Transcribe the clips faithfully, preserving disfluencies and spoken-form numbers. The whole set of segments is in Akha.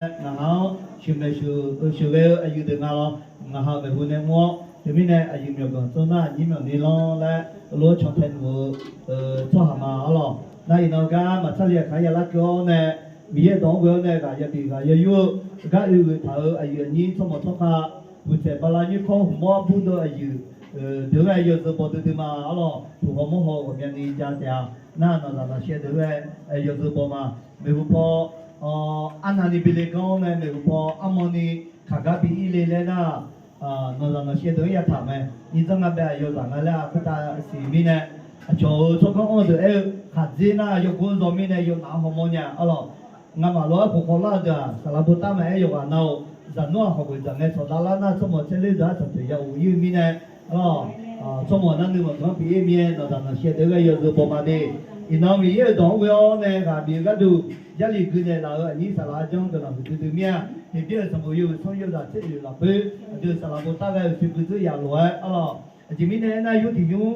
Ngaqha-anr sheuqmaeq sheuqghae-eu aqyuif deuq nga lawr, ngaqha-euq maeqhu nae mr-awr, teumirnae aqyuif myawqganq tsawrnar aqnyir myawqni lanr laer heulof-aer cantae luf-eu tsawrhaq ma arlawq. Nar iqnan gar maqtsar le aqkaq yalar keuv-awr nae, Miqyaer-euq dawq-anr ghoe-awr nae ghaq yabif ghaq yayur-eu gar oe ghoe taq-euq aqyuif aqnyir tsawrmawq tsawrkhav, huiqtsaeq bala nyoerkawr hmq mawr arbur deuv aqyuif deuq-aer yawzeu baw duidui ma arlawq. Puq haw mawr haw-eu ghawqmyani jav taef-a. Nar nawqzaq nawqshaev deuq-aer yawzeu baw ma. Maeqhu paw arnavni bi le ganr-awr nae maeqhu paw armawni kaqgar bi ir le laer nar, nawqzaq nawqshaev deuq-aer yataq mae. Nyiq dzanr nga bae-aq yawzaq nga laer-aq khoertav siq mirnae, aqcawq-euq tsawrganr anr deuq aer-eu khaqdzer nar yawgor-anr zaw mirnae yawnaf-anr hawmawr nya arlawq. Ngamaf lof-aer khof khawf lar-eu deuq-aq saqlaq botav maqaer yawqghaq nav-euq zaqnmr-aq hawq ghoeq dzaq ngae tsawqdar lar nar tsawrmawq tsaerler deuq-aq tsaqteuq ya of ir-eu mirnae, tsawrmawq nar nuimanq ganr pyeuf ir-eu mirnae nawqzaq nawqshaev deuq-aer yawzeu baw ma de. Iqnan Miqyaer-euq dawq-anr ghoe-awr nae ghaq bif-eu gharduq, Jarlif gui naeqlaf-euq aqnyir saqlaq-eu janr guiqlanq huiqdui dui mir-a. Heqbyaer-euq sanqbof yawhuiq sanr yawzaq tser oeq lafkhoer aqdui-euq saqlaq botav ghae-euq siqguir dzeur yaf lof-aer arlawq. Aqjeq mirnae aernar, yur tiq yur,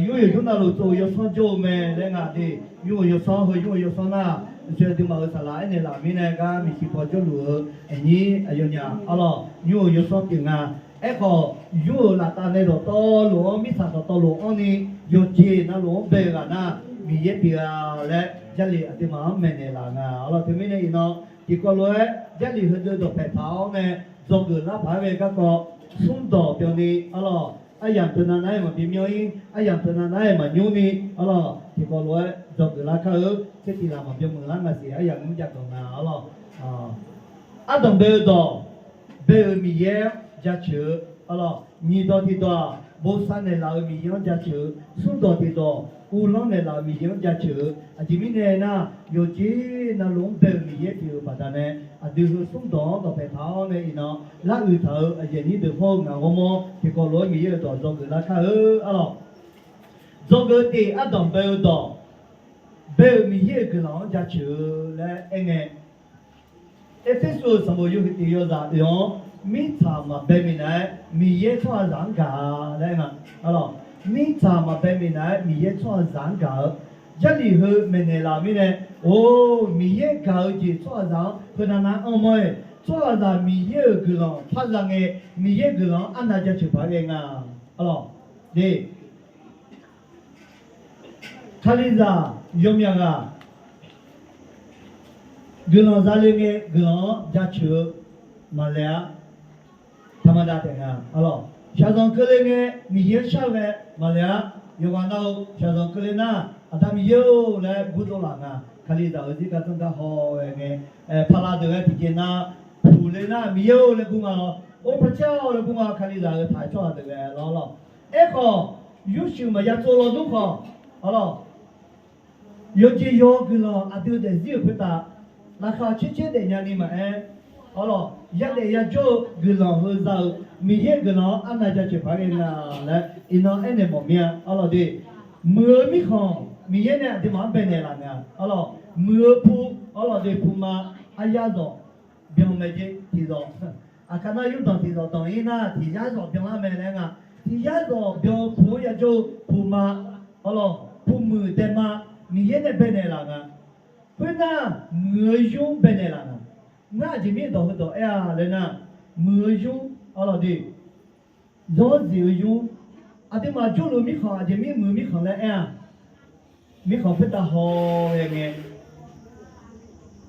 yur yawq yur navluf tsov-eu yawsanr jawr-eu mae laer nga de. Yur-euq yawsanr heu yur-eu yawsanr nar, uqshoe aqduimaf-euq saqlaq aernaeq laf mirnae gar maeqshi paw jawrluf-eu aqnyir aqyawfnyaf arlawq, yur-euq yawsanr pyeuf nga. Aerkhawf, yur-euq laftav nae dawqtawvluf-anr mirtsaq dawqtawvluf-anr ni yawqjeq navluf-anr bae-eu ghaq nar, Miqyaer pyeuf-a laer Jarlif aqduimaf-anr maeqnaeq laf nga arlawq. Teumirnae iqnan tiqkawv lof-aer Jarlif heudeuq dawqpaeq taq-awr nae dzawgeuf lar paq-aer ghae garkawv, smrdawq byanni arlawq, aryamq teunav nav-aer maqbi myanr ir, aryamq teunav nav-aer maqnymr ni arlawq, tiqkawv lof-aer dzawgeuf lar kar-eu, tser tiq laf maqbyan muiq lar ngaq siq aryamq nymr jav ganq nga arlawq. Ardanq bae-eu dawq, bae-euq Miqyaer-anr jaceuq-eu arlawq. Nyiq dawq tiqdawq-aq, bosav naeqlaf-euq Miqyaer-anr jaceuq-eu. Smrdawq tiqdawq, uvlanr naeqlaf-euq Miqyaer-anr jaceuq-eu. Aqjeq mirnae aernar, yawqjeq navluf-anr bae-euq Miqyaer pyeuf-eu baqdanae, aqdui heu smrdawq-anr dawqpaeq taq-awr nae iqnan lar uiq taq-euq aqyuif aqnyir deuq hawr-eu ngaq ghawrmawr tiqkawv lof-aer Miqyaer-euq dawq dzawgeuf lar kar-eu arlawq. Dzawgeuf-eu tiv ardanq bae-eu dawq, bae-euq Miqyaer-euq guiqlanq-anr jaceuq-eu laer aerngae, Erpersu-euq sanqbof yawhuiq tiq yawzaq oeq-anr, mirtsaq maqbae minav-aer Miqyaer tsawrhaqzaq-anr gaq-a laer nga. Arlawq, mirtsaq maqbae minav-aer Miqyaer tsawrhaqzaq-anr gaq-eu, Jarlif heu maeqnaeq laf-euq mirnae, or, Miqyaer gaq-eu jeq tsawrhaqzaq-anr heunav nav-anr anr mawr-aer, tsawrhaqzaq Miqyaer-euq guiqlanq par za ngae, Miqyaer guiqlanq-anr arnav jaceuq paq ghae nga. Arlawq, de, Kalizaq yawmyaq ghaq guiqlanq zale ngae guiqlanq-anr jaceuq-eu maqlaeq-a. Taqmaqdav taef nga arlawq. Shaqzanq keuvle ngae Miqyaer-anr shar-eu ghae maqlaeq-a. Yawqghaq nav-eu shaqzanq keuvle nar, Aqda Miqyaer-or laer gurdov laf nga. Kalizaq-euq zirgar zanrgar haw ghae ngae, paqlaq deuq ghae tiqjeq nav puq le nar, Miqyaer-or laer gur nga lawr. Or, paqcar-or laer gur nga. Kalizaq-euq taq-aer tsawrhaq deuq ghae lawr lawr. Aerkhawf, yurshuif maqya tsov lawnmr khawf, arlawq, yawqjeq yawq-eu guiqlanq aqdui daefzir-euq khoertav, laqkhaq caer caer daefnya ni maqaer, arlawq, yadaef yajawr-eu guiqlanq heu za-euq Miqyaer-euq guiqlanq-anr arnav jaceuq paq ghae nga laer iqnan aernaeq mawf mir-a. Arlawq de, muiq-eu mirkhanq Miqyaer nae aqduimaf-anr baenaeq laf nga. Arlawq, muiq-eu pu, arlawq de, pu ma, aryar zawq byan mae jeq tiqzawq. Aqkaq nar yurdanq tiqzawq danq-ir nar tiq yar zawq byanlar mae laer nga. Tiq yar zawq byan-eu pu-anr yajawr-eu pu ma, arlawq, pu muiq dae ma, Miqyaer nae baenaeq laf nga. Khoernar, muiq-eu yur baenaeq laf nga. Ngar aqjeq mir dawq heudawq aer-a laer nar, muiq-eu yur, arlawq de, zawr zif-eu yur, aqduimaf jawrluf mirkhanq aqjeq mir muiq-eu mirkhanq laer aer-a. Mirkhanq khoertav haw ghae ngae,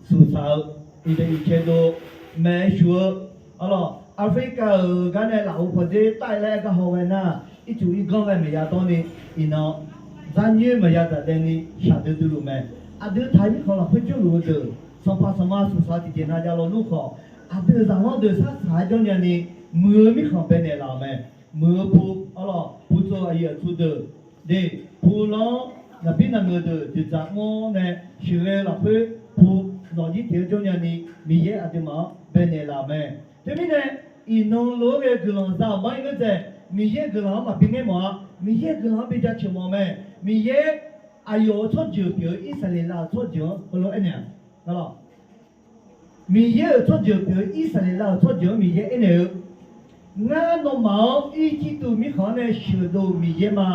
suqsaq-eu, iqdaeq iqcae dov, maeq-aer shuf-eu, arlawq, Africa-euq gar nae lafov pawdzer tav-ir laer aer gar haw ghae nar, ircuf irganr ghae maqya dawr ni, iqnan, dzarnyoer maqya dzaqdaev ni shaqdui dui luf mae. Aqdui taq-eu mirkhanq lafkhoer jawrluf-eu deuq, sanqpaq sanqma suqsaq tiqjeq nav jav lawnmr khawf, aqdui-euq zaqlanr deuq sarsaq-aer jawr nya ni, muiq-eu mirkhanq baenaeq laf-euq mae. Muiq-eu pu, arlawq, pu tsov aqyuif aqtsu deuq, de, pu lanr, naqbir naqngeuq deuq dzoeqdzaq mr-awr nae sheuqghae-eu lafkhoer pu zawqjir teq-aer jawr nya ni, Miqyaer aqduimaf-anr baenaeq laf-euq mae. Teumirnae, iqnan lof-aer ghae-eu guiqlanq za-euq mar-ir ngeur dzaeq, Miqyaer-euq guiqlanq-anr maqbi ngaer mawf-a. Miqyaer-euq guiqlanq-anr bi jaceuq mawf-eu mae. Miqyaer aqyawf-euq tsawrjeuq pyeuf-eu Irsaqleqlav-euq tsawrjeuq-anr heulof-aer aernaeq-a. Miqyaer-euq tsawrjeuq pyeuf-eu Irsaqleqlav-euq tsawrjeuq-anr Miqyaer aernaeq-eu, Ngar nawmaf-anr Irjirtuv mirkhanq-anr nae sheuqdov-euq Miqyaer ma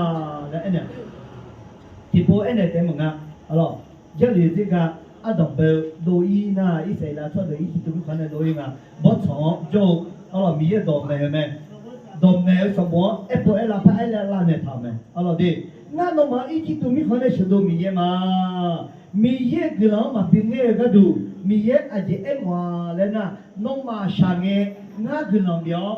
laer aernaeq-a. Tiqpov aernaeq taef maqnga. Arlawq, Jarlif zirgar, Ardanq bae-eu dov-ir nar, Irsaqleqlav tsawrhaq deuq Irjirtuv mirkhanq nae dov-ir nga. Bawrtsanq-anr jawr-eu, arlawq, Miqyaer-euq dawqmaeq-eu mae. Dawqmaeq-eu sanqbof-anr aerpov aerlav par aerlav lav naeq taq-euq mae. Arlawq de, ngar nawmaf-anr Irjirtuv mirkhanq nae sheuqdov Miqyaer ma. Miqyaer-euq guiqlanq-anr maqbi ngaer-eu gharduq Miqyaer aqjeq aermawf-a laer nar, nawmaf shaq ngae ngar guiqlanq bif-awr,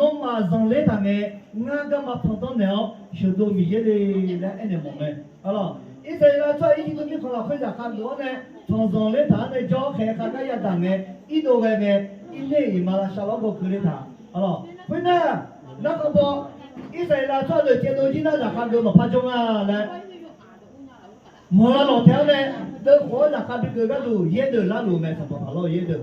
nawmaf zanqler taq ngae ngar garma pandanr naeq-awr sheuqdov Miqyaer le laer aernaeq mawf mae. Arlawq, Irsaqleqlav tsawrhaq Irjirtuv mirkhanq lafkhoer zaqkhav geuf-awr nae, tanqzanq ler taq-anr nae jawr khaeq khav gar yadaq ngae, irdov ghae ngae, irner-euq iqmalavshav lawrgawv keuvle taq. Arlawq, khoernar, narkhan baw, Irsaqleqlav tsawrhaq deuq caevdov jir nar zaqkhav geuf maqpar jawr nga laer mawqlav lawq taef-anr nae, deuvkhof-awr zaqkhav bigeuf gharduq yaerdeuq larluf mae. Sanqpaq Paqlawr-eu yaerdeuq,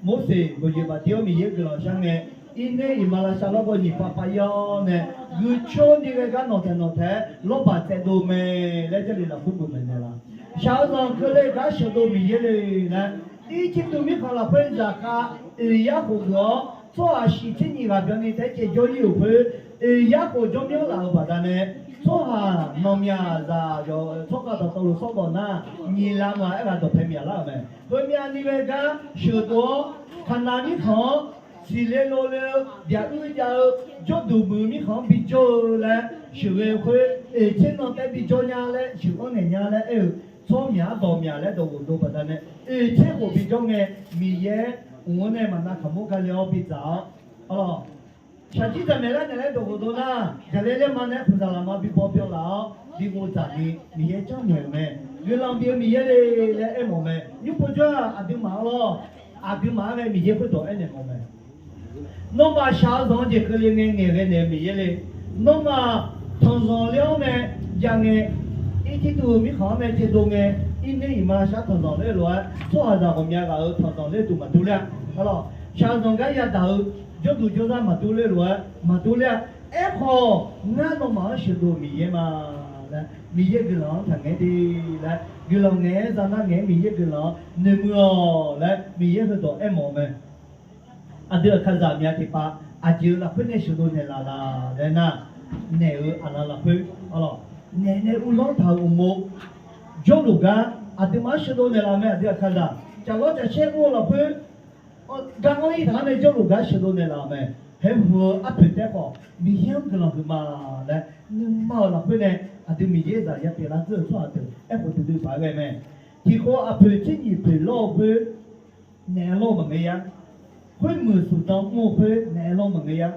Morseq gawqjeq bafdir-awr Miqyaer guiqlanq shar ngae, irner iqmalavshav lawrgawv nyiq pav pav ir-awr nae, guiqcawr ni ghae gar nawqtaeq nawqtaeq-aer lawrbaq tsaevdov mae laer Jarlif lafkhoer bof maeqnaeq laf. Shaq-eu zanq keuvle gar sheuqdov Miqyaer le laer, Irjirtuv mirkhanq lafkhoer zaqkhav oeq yar khof geuf-awr, tsawrhaq shiq tser nyiq ghaq byanni taef-aer caevjawr ir-euq khoer, oeq yar khof jawrmyanr laf-euq baqdanae, tsawrhaq nawqmyaq zaq yawq-eu tsawrkhav dawqtawvluf sawr bawq nar, nyiq lavma aerghaq dawqpae myaqlar-euq mae. Heumyav ni ghae gar sheuqdov-awr, Kaqnav mirkhanq-anr siqle lov le-eu byaq uir jav-eu jawrduq muiq-eu mirkhanq-anr bijawr-eu laer sheuqghae-eu khoer, oeq tser nan taef-aer bijawr nya laer sheuq-anr naeq nya laer aer-euq, tsawrmyaq-anr dawqmyaq laer dawqghof dov baqdanae, oeq tser khof bijawr ngae, Miqyaer mq-anr nae maqnav kaqmur gale-awr bidzaq-awr, arlawq, shaqjir dzaqmaeq lar naeq laer dawqghof dov nar, jaqlaer laerma nae-aer khmqzaq lafma bibaw byanlaf-awr bighovdzaq ni Miqyaer janrnaeq-euq mae. Guiqlanq bif-eu Miqyaer le laer aermawf mae. Nymr povjawr-aq aqduimaf-anr lawr, aqduimaf-anr ghae Miqyaer khoerdawq aernaeq mawf mae. Nawmaf shaq-eu zanq-anr jeq keuvle ngae ngaeqghae naeq-eu Miqyaer le. Nawmaf tanqzanq ler-awr nae jav ngae, Irjirtuv mirkhanq-anr nae caevdov ngae, irner iqmalavshav tanqzanq ler lof-aer tsawrhaqzaq ghawqmya ghaq-euq tanqzanq ler duq maqdur ler-a. Arlawq, shaq-eu zanq gar yadaq-eu jawrduq jawrzar maqdur ler lof-aer maqdur ler-a. Aerkhawf, ngar nawmaf-anr sheuqdov Miqyaer ma laer, Miqyaer guiqlanq-anr taqngaeq de laer, guiqlanq ngaeq-aer zaqnar ngaeq-aer Miqyaer guiqlanq-anr noeqmuiq-awq laer Miqyaer heudawq aermawf-eu mae. Aqdui aqkaqzaq myav tiqpav aqjeq-eu lafkhoer nae sheuqdov naeqlaf laf laer nar, naeq-euq aqlaf lafkhoer, arlawq, naeq nae uvlanr taq-euq uqmov jawrluf gar aqduimaf-anr sheuqdov naeqlaf mae. Aqdui aqkaqzaq caflawr cafshaer mr-eu lafkhoer gar anr-ir taq-anr nae jawrluf gar sheuqdov naeqlaf-euq mae. Haeqhmq-eu arpoeq taef khawf Miqyaer-anr guiqlanq huiqma laer nuima-euq lafkhoer nae, aqdui Miqyaer zaq ya pyeuflar dzeur-euq tsawrhaq deuq aerkhof duidui paq-aer ghae mae. Tiqkhof aqpoeq tser nyiq poeq lawr-eu khoer naeq lawr-eu maqngeur ya. Khoermuiq smqdan mr-eu khoer naeq lawr-eu maqngeur ya.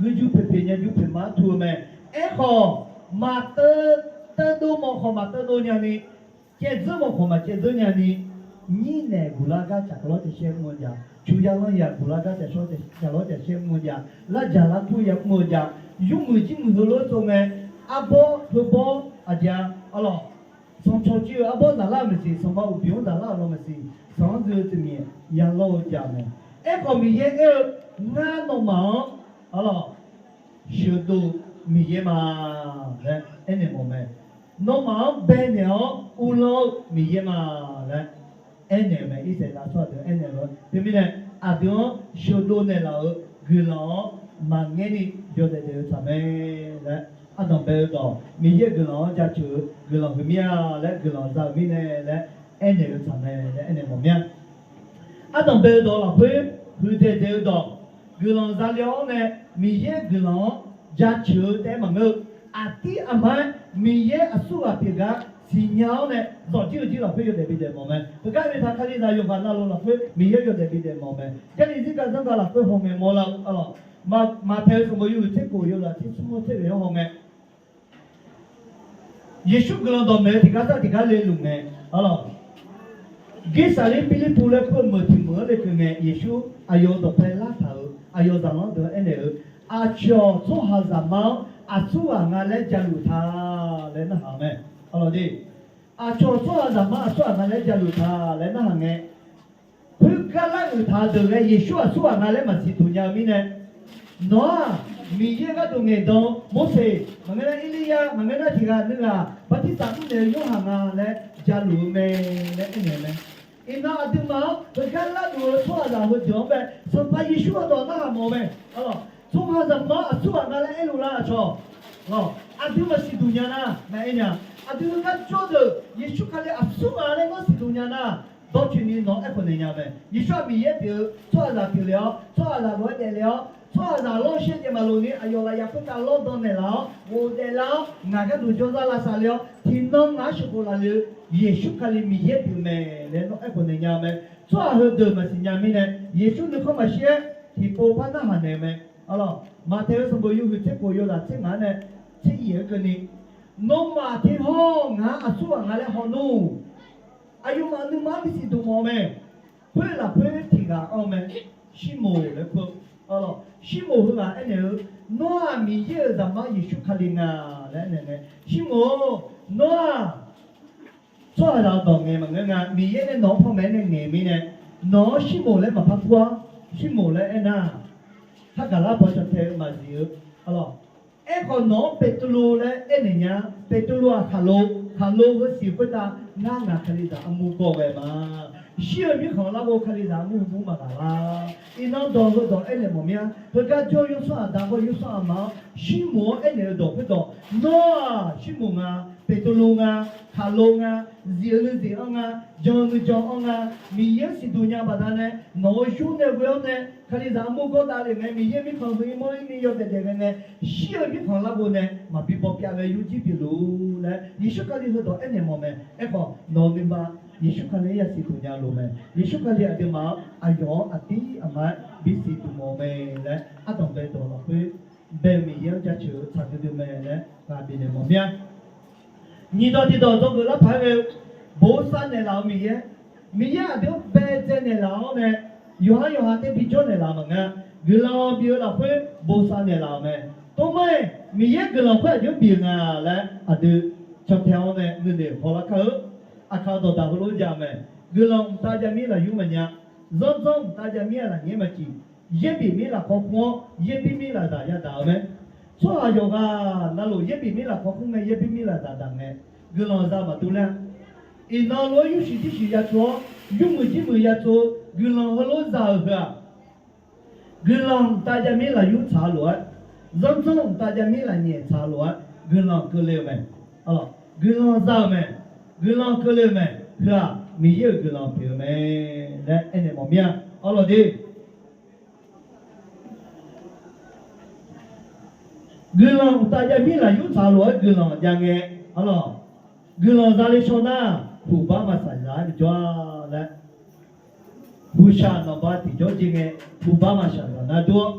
Guiqjuq poeqpoeq nyaqjuq poeqma-anr tu-eu mae. Aerkhawf, maqteuv, teuvdov mawf khawf maqteuvdov nyani, caevdzeur mawf khawf maqcaevdzeur nyani, nyir naeq guqlar gar caflawr cafshaer mr-eu jav, cuqya lanr yaq guqlar gar caflawr cafshaer mr-eu jav, larjaq larkur ya mr-eu jav, yurmuiq jirmuiq heulof-aer tsov ngae, arbawr heubawr aqjeq-a, arlawq, sanqcawq cuiv-eu arbawr zaqlar-euq maqsiq, sanqma uqbyoq-anr zaqlar-euq law maqsiq, sanq-anr dui-eu teumiq ya lawr-eu jav mae. Aerkhawf Miqyaer aer-eu, ngar nawmaf-anr, arlawq, sheuqdov Miqyaer ma laer aernaeq mawf mae. Nawmaf-anr baenaeq-awr uvlanr-eu Miqyaer ma laer aernaeq-euq mae. Irsaqleqlav tsawrhaq deuq aernaeq-eu teumirnae, aqdui-anr sheuqdov naeqlaf-euq guiqlanq-anr maqngaer ni yawdaef daef-eu tsaq mae laer, ardanq bae-eu dawq Miqyaer-euq guiqlanq-anr jaceuq-eu guiqlanq huiq mir-a laer, guiqlanq za-euq mirnae laer aernaeq-eu tsaq mae laer aernaeq mawf mir-a. Ardanq bae-eu dawq lafkhoer huiqdzaeq dzaeq-eu dawq, guiqlanq zale-awr nae Miqyaer guiqlanq-anr jaceuq-eu taef-aer maqngeur-eu, aqdir aqma-aer Miqyaer aqsurghaq pyeuf gar siqnya-awr nae zawqjir-eu jir lafkhoer yawdaef bidaef mawf mae. Heugar oeqtaq Kalizaq yawqghaq navluf lafkhoer Miqyaer yawdaef bidaef mawf mae. Jarlif zirgaq zanrgaq lafkhoer hawngae mawrlar-eu, arlawq, Maqtaeq-eu sanqbof yawhuiq tser kof yawzaq tser smr tser oeq-anr hawngae, Yeqsur guiqlanq dawqmaeq-eu tiqgar sar tiqgar leluf ngae, arlawq, Gersaqlir Pirlirpuv laer kur-eu meuq tiq meuq-anr lekeuv ngae, Yeqsur aqyawf-euq dawqpae lartaq-euq, aqyawf zaqlanr deuq-anr aernaeq-eu, aqcawq tsawrhaq zaqmar-anr aqsurghaq nga laer jaluf ta laer narhaq-eu mae. Arlawq de, aqcawq tsawrhaq zaqmar aqsurghaq nga laer jaluf ta laer narhaq ngae, khoergar lar uiqtaq-eu deuq ghae Yeqsur aqsurghaq nga laer maqsiq duq nya-eu mirnae, nawq-aq Miqyaer gharduq ngaeqdan-eu Morseq maqngeur nar, Erliryav maqngeur nar, tiq ghaq nuighaq bartirsaq mrnaeq-eu Yorhaq nga laer jaluf-eu mae laer aernaeq-eu mae. Iqnan aqduimaf-anr heugar larluf-eu tsawrhaqzaq heudeuq-anr bae Sanqpaq Yeqsur-euq dawq narhaq mawf-eu mae. Tsawrhaqzaq ma aqsurghaq nga laer aerluf lar aqcawq. Aqdui maqsiq duq nya nar, maqaer nya. Aqdui heugar jawr-eu deuq Yeqsur Kali aqsurghaq laer nawr siqduq nya nar, dawrcoeni nawq-anr aerkhawf naeq nya mae. Yeqsur-aq Miqyaer pyeuf-eu tsawrhaqzaq pyeufle-awr, tsawrhaqzaq lof-aer daefle-awr, tsawrhaqzaq lawr shaer daef maqloq ni aqyawf lafyaq khoertav lawrdan naeqlaf-awr, ghofdaeflar-awr, ngaq gharduq jawrzar lavsav le-awr, tiqnan ngaq-anr sheuqkhof laf le-eu Yeqsur Kali Miqyaer pyeufmae laer nawr aerkhawf naeq nya mae. Tsawrhaq heudeuq maqsiq nya mirnae, Yeqsur nuikhanr maqshir-aer tiqpov par narhaq naeq-eu mae. Arlawq, Maqtaeq-eu sanqbof yawhuiq tser khof yawzaq tser ngaq-anr nae tser yaeq-aer keuvni, nawmaf tiq hawr ngaq-anr aqsurghaq nga laer hawnmr. Aqyawfmaf nuima-anr bisiq duq mawf-eu mae. Khoer lafkhoer tiq ghaq anr-eu mae. Shirmoq laer kur-eu. Arlawq, Shirmoq heughaq aernaeq-eu, Nawr-aq Miqyaer-euq Zaqmar Yeqsur Kali nga laer aernaeq mae. Shirmoq-or, nawr-aq tsawrhaqzaq-eu dawq ngaeq maqngeur nga. Miqyaer nae nawq-anr panmaeq-aer nae ngaeq mirnae, nawq-anr Shirmoq laer maqpar kur-ar. Shirmoq laer aernar, hargaqlar paw caw tae-eu maqzif-eu. Arlawq, aerkhawf nawq-anr Beqtuvluv laer aernaeq nya. Beqtuvluv-aq khaqlo, khaqlo heusiq khoertav ngar ngaq Kalizaq armur gawr ghae ma. Shir-eu mirkhanq larghov Kalizaq armur hmur maqghaq lar. Iqnan dawq heudawq aernaeq mawf mir-a. Heugar jawr yawsanr aqda hawr yawsanr aqma-anr Shirmoq-anr aernaeq-eu dawq khoerdawq, Nawr-aq Shirmoq nga, Beqtuvluv nga, khaqlo nga, zif-eu nuizif anr nga, jan-eu nuijan anr nga. Miqyaer-anr siqduq nya baqdanae nawq-euq yur nae ghoe-awr nae Kalizaq armur gawr dav lef ngae, Miqyaer mirkhanq heu-ir mawr-ir ni yawdaef daef ghae ngae, shir-eu mirkhanq larghov nae maqbi baw pyav ghae yurjir pyeufluf laer Yeqsur Kali heudawq aernaeq mawf mae. Aerkhawf nawq-eu nuima Yeqsur Kali-anr yasiq duq nya lof mae. Yeqsur Kali aqduimaf-anr aqyawf-anr aqdir aqma-aer bisiq duq mawf-eu mae laer ardanq bae dawq lafkhoer bae-eu Miqyaer-anr jaceuq-eu tsaq duidui mae laer ghaq bifnaeq mawf mir-a. Nyiq dawq tiqdawq dzawgeuf lar paq-aer ghae-eu, bosav naeqlaf-euq Miqyaer, Miqyaer aqdui-anr bae dzae naeqlaf-awr nae, yawqha yawqha tae bijawr naeqlaf maqngeur. Guiqlanq bif-eu lafkhoer bosav naeqlaf-euq mae. Tov mar-aer Miqyaer guiqlanq khoer aqjox bif-eu nga laer aqdui caw tae-awr nae nuinoeq hawlar kar-eu. Aqkaq dawqdaq heulof jav mae. Guiqlanq mqtav jav mir lafyur maqnya. Zanrdzanr mqtav jav mir-a lafnyaer maqcif. Yaerbif mir lafkawr kur-awr yaerbir mir lafzaq yadaq-eu mae. Tsawrhaq yawqghaq navluf yaerbif mir lafkawr kur ngae yaerbir mir lafzaq daq ngae, guiqlanq za maqdur ler-a. Iqnan lof-aer yursiq jirshiq ya tsov-awr, yurmuiq jirmuiq ya tsov-eu guiqlanq heulof za-euq heu-aq, guiqlanq mqtav jav mir lafyur tsaq-eu lof-aer, zanrdzanr mqtav jav mir lafnyaef tsaq-eu lof-aer guiqlanq keuvle-eu mae. Guiqlanq za-euq mae. Guiqlanq keuvle-eu mae. Heu-aq Miqyaer-euq guiqlanq pyeuf-eu mae laer aernaeq mawf mir-a. Arlawq de, guiqlanq mqtav jav mir lafyur tsaq-eu lof-aer guiqlanq jav ngae, arlawq, guiqlanq zale shaw nar, huqbar maqshaq zaq-aer bijawr-a laer, huqshaq nanqba tiqjawr jeq ngae, huqbar maqshaq zaq nar dur-awr,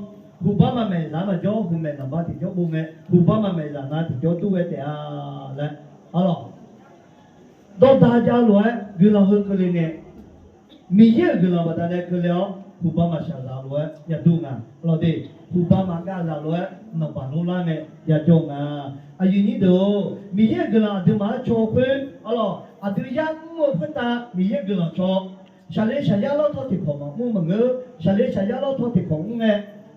huqbar maqmaeq zaq-aer maqjawr, huqmaeq nanqba tiqjawr bov ngae, huqbar maqmaeq zaq nar tiqjawr dur ghae taef-a laer, arlawq, dawrda jav-eu lof-aer guiqlanq heu keuvle ngae, Miqyaer-euq guiqlanq baqdanae keuvle-awr, huqbar maqshaq zaq lof-aer yadur nga. Arlawq de, huqbar maqgav zaq lof-aer nanqbaq nmr lar ngae yajawr nga. Aqyuif nyir deuq-or, Miqyaer-euq guiqlanq aqduimaf-anr caw khoer, arlawq, aqdui yar mr-eu khoertav Miqyaer guiqlanq caw. Shaqle shaqyar lawrtaw tiqkawq maqmr maqngeur. Shaqle shaqyar lawrtaw tiqkawq mr ngae,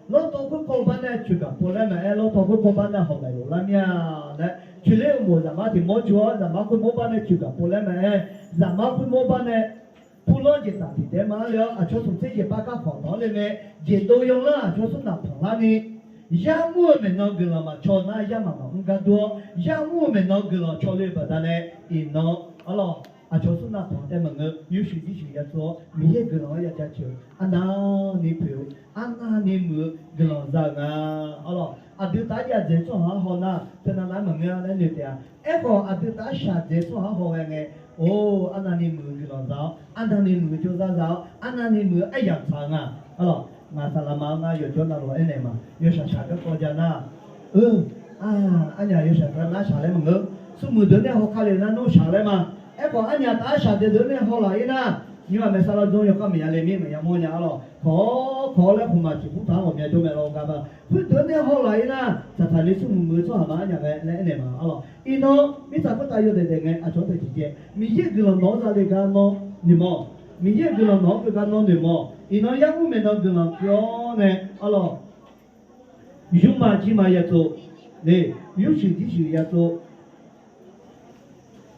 lawrtaw khoerkawv bar nae coeqgaq pov laer maqaer, lawrtaw khoerkawv bar nae hawq maeqlof lar mir-a laer, coeqler-eu mof zaqmar tiq mawr coe-awr, zaqmar khoermawr bar nae coeqgaq pov laer maqaer, zaqmar khoermawr bar nae purlanr jeq taf tiqdaer ma-anr le-awr, aqcawq smq tser jeq bar gar khawq dawq-anr le ngae, jeqdov yawlanr aqcawq smr naq panq larni, yar mr-eu maeqnan guiqlanq maqcaw nar, yar maqmaq mr gar dur-awr, yar mr-eu maeqnan guiqlanq cawle-eu baqdanae, iqnan, arlawq, aqcawq smr naq panq taev maqngeur, yawshuif jirshuif ya tsov-awr, Miqyaer guiqlanq-anr ya jaceuq-eu, arnavni poeq-eu, arnavni muiq-eu guiqlanq za-euq nga. Arlawq, aqdui taf-aer jav dzaeq tsawrhaq-anr haw nar, teunav nav-aer maqngeur laer noeq taef-a. Aerkhawf, aqdui taf-aer shaq dzaeq tsawrhaq-anr haw ghae ngae, or, arnavni muiq-eu guiqlanq za-awr, arnavni muiq-eu jawrzar za-awr, arnavni muiq-eu aryamq tsaq-eu nga. Arlawq, ngaq saqlaqma-anr ngar yawqjawr navluf aernaeq ma. Yawshaq shaq garkawv ja nar, eu, arnyaf yawshaq gar nar shaq laer maqngeur. Smrmuiq deuq nae haw ka le nar nawr shaq laer ma. Aerkhawf, arnyaf taf-aer shaq dzaeq deuq nae haw laf-ir nar, nymr-aq maeqsa lar dzanr yawkhav maeqya le mir maeqya mawr nya arlawq. Kawq-awr kawq-awr laer khmqmaq tiq khmr taq-anr ghawqmya jawr mae law gar ma. Khoerdeuq nae haw laf-ir nar, saqtaqli smrmuiq muiq-eu tsawrhaq ma arnyaf ghae laer aernaeq ma arlawq. Iqnan mirtsaq khoertav yawdaef daef ngae aqcawq-anr taeq tiqjeq, Miqyaer-euq guiqlanq nawq-anr zale gar nawr noeqmawf. Miqyaer-euq guiqlanq nawq-anr keuv gar nawr noeqmawf. Iqnan yar mr maeqnan guiqlanq keuv-awr nae arlawq, yurma jirma ya tsov, le, yawshuif jirshuif ya tsov.